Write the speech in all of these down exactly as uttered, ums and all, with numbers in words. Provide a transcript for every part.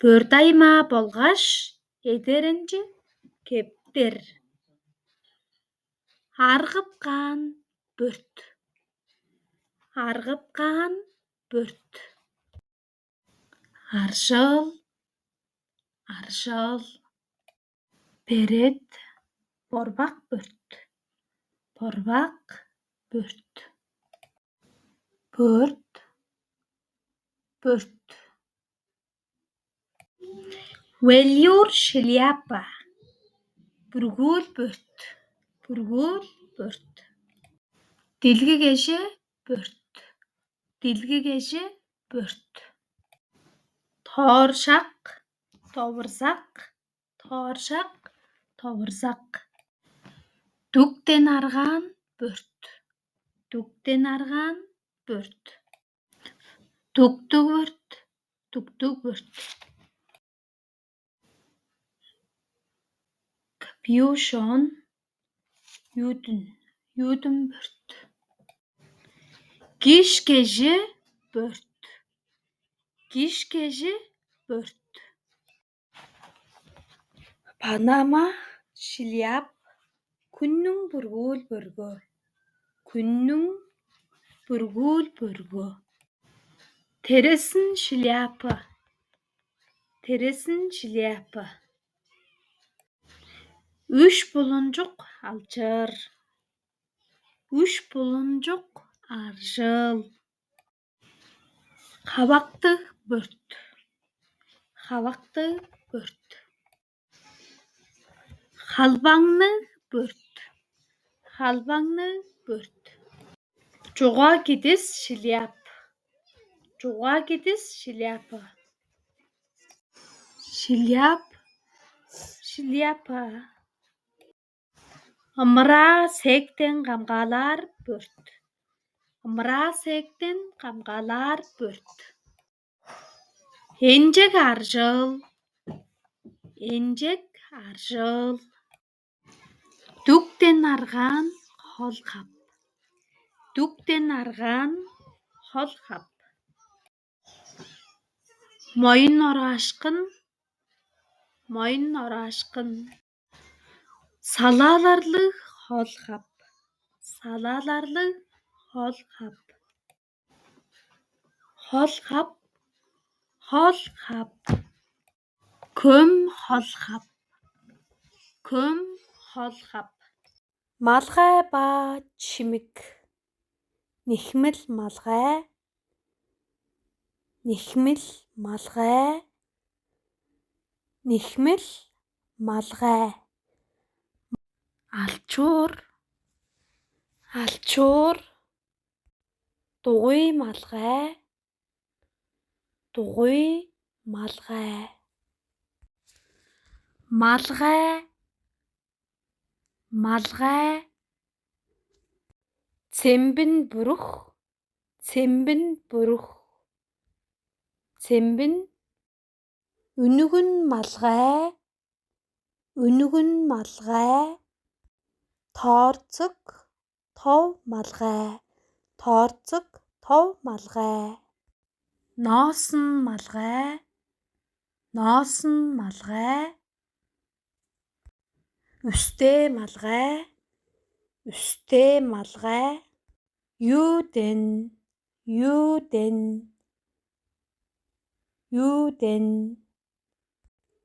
Бөрт аймаа болгаш эдеренче кептер. Аргып каан бөрт. Аргып каан бөрт. Аржыл, аржыл. Берет, борбак бөрт. Борбак бөрт. Бөрт, бөрт. Велюр шляпа. Бүргүүл бөрт. Бүргүүл бөрт. Дилги кежи бөрт. Дилги кежи бөрт. Тооршак, товурзак, тооршак, товурзак. Дүктен аргаан бөрт. Дүктен аргаан бөрт. Дуктуг бөрт, дуктуг бөрт. Капюшон, юдун, юдун бөрт. Киш кежи бөрт. Киш кежи бөрт. Панама, шляп, күннүң бүргүүл бөргү. Күннүң бүргүүл бөргү. Тересин шляпа. Тересин шляпа. Үш булунчук алчыр. Үш булунчук аржыл. Хавактыг бөрт. Хавактыг бөрт. Халбаңныг бөрт. Халбаңныг бөрт. Чуга кидис шляп. Чуга кидис шляпа. Шляп, шляпа. Ымыраа сээктен камгаалаар бөрт. Ымыраа сээктен камгаалаар бөрт. Энчек аржыл. Энчек аржыл. Дүктен аргаан хол хап. Дүктен аргаан хол хап. Моюн ораашкын. Моюн ораашкын. Салааларлыг хол хап. Салааларлыг хол хап. Хол хап. Хол хап. Көм хол хап. Көм хол хап. Малгай ба чимик. Нихмил малгай. Нихмил малгай. Нихмил малгай. Алчуур. Алчуур. Дугуй малгай. Дугуй малгай. Малгай. Малгай. Цембин бурух. Цембин бурух. Цембин. Үнүгүн малгай. Үнүгүн малгай. Тоорцук тов малгай. Тоорцук тов малгай. Ноосун малгай. Ноосун малгай. Үстээ малгай. Үстээ малгай. Юуден. Юуден. Юуден.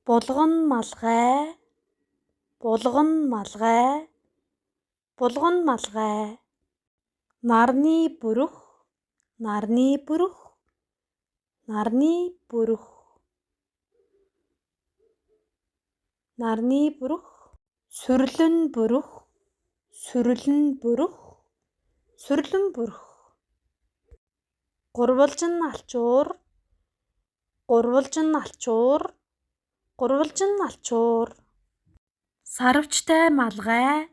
Болгун малгай. Болгун малгай. Болгун малгай. Нарнии бурух. Нарнии бурух. Нарнии бурух. Нарнии бурух. Сүрлүн бурух. Сүрлүн бурух. Сүрлүн бурух. Курбулчун алчуур. Курбулчун алчуур. Курбулчун алчуур. Сарывчтай малгай.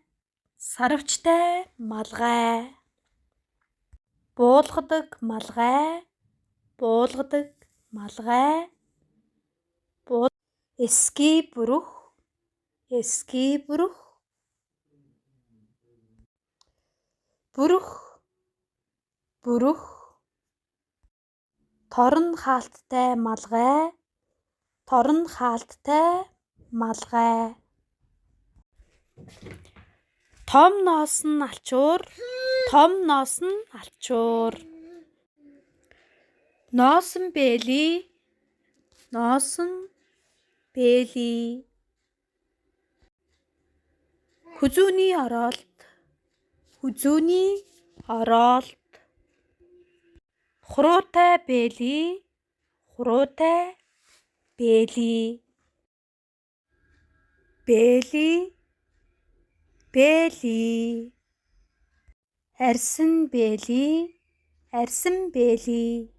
Сарывчтай малгай. Боолгудуг малгай. Боолгудуг малгай. Бо-, эски бурух. Эски бурух. Бурух. Бурух. Торун хаалттай малгай. торун хаалттай малгай. Том ноозун алчуур, том ноозун алчуур. Ноозун бээли, ноозун бээли. Хузууну оралт, хузууну оралт. Хуруутай бээли, хуруутай бээли. Бээли, бээли. Эрзин бээли, эрзин бээли.